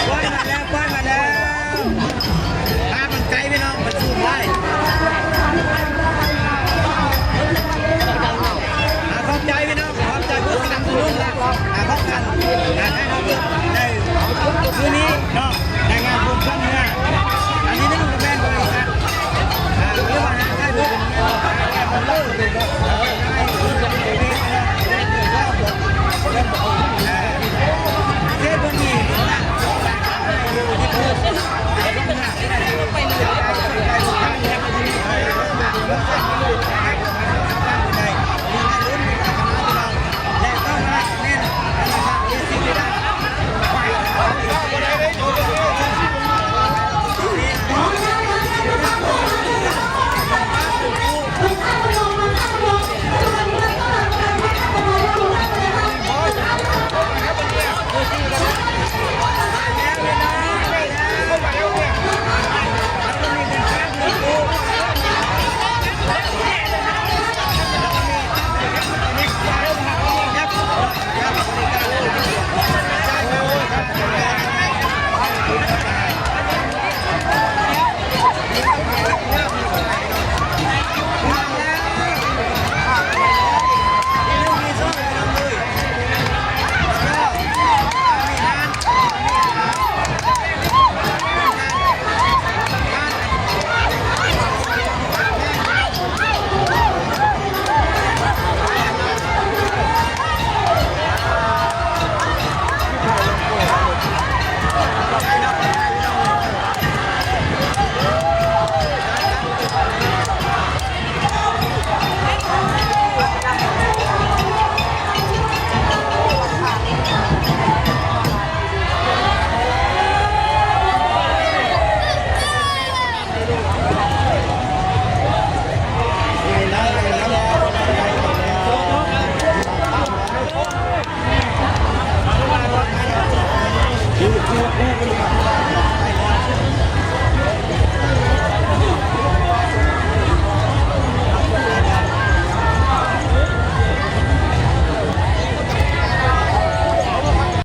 ປອຍມາແລ້ວ ປອຍມາແລ້ວ ພາບມັນໄກພີ່ນ້ອງ ມັນສູງຫຼາຍ. ອາ ຂອບໃຈພີ່ນ້ອງ ຂອບໃຈຜູ້ສະໜັບສະໜູນລະ ອາ ຂອງທ່ານ ອາ ໃຫ້ເຮົາໄດ້ມື້ນີ້ເນາະ ໄດ້ງານບຸນຂວັນເມືອ ອັນນີ້ໜຶ່ງກໍແມ່ນບໍລິສັດ ອາ ຫຼືວ່າຫ້າງຂາຍເບີດ ແມ່ນບໍ່ ຂາຍເບີດ ເອີ